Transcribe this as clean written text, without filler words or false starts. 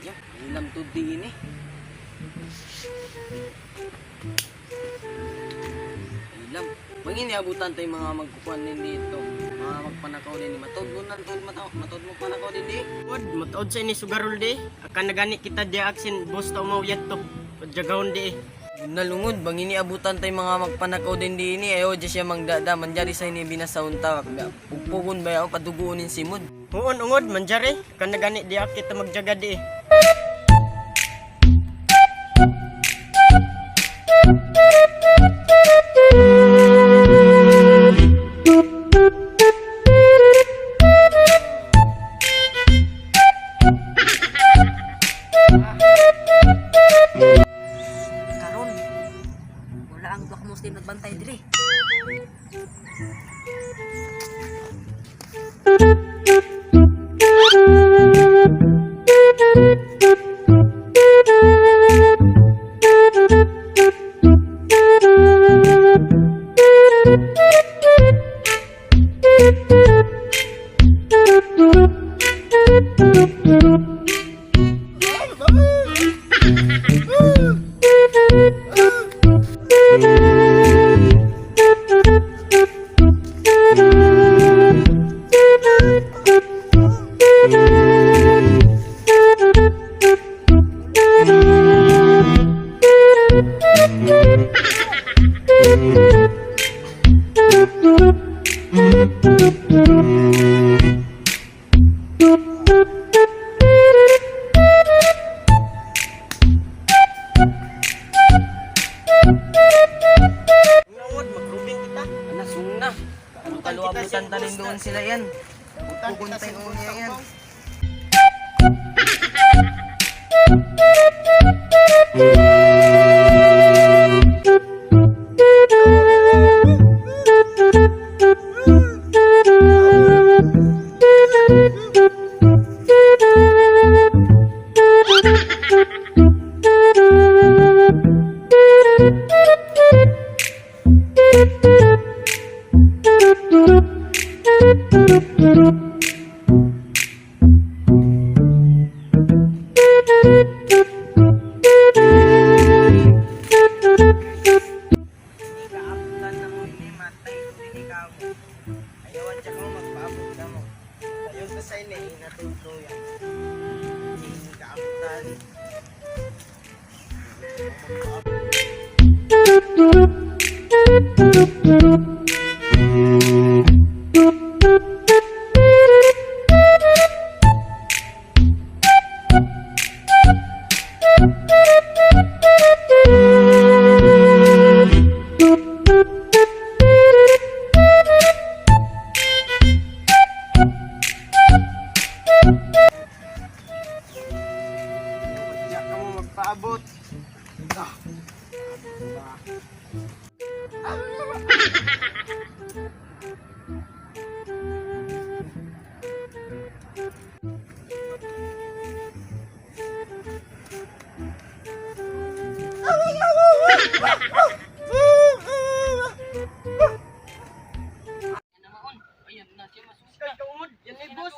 Ya, ilam to din eh. Ilam. Mangini abutan tayo mga magkukuan din dito. Mga magpanakaw din. Matod mo na tod mataw. Matod mo panakaw din di. Pod, matuod sa ini sugarol di. Akan nagani kita di aksin boss ta umawyat to. Pagjagahon di eh. Nalungod, bangini abutan tayo mga magpanakaw din di ini. Ayo, di siya mangdada. Manjari sa ini binasaon ta. Pugpugon ba yaw, paduguonin simod. Huon ungod manjari. Akan nagani di kita magjaga di eh. Karon wala ang duha ka Muslim nagbantay diri. Ungod, magrubing kita. Ana, sung na. Ano kalo abutan ta rin doon sila yan. Pugpugon tayo niya yan. Kaabutan na mo ini matay ko din ikaw. Ayawan siya ko magpaabot ka mo. Ayun ka sa ini inatudlo yan. Hindi kaabutan. Diya ka mo magpaabot. Ah. Ayan na siya masusta. Kay kaungod, yan ay boss.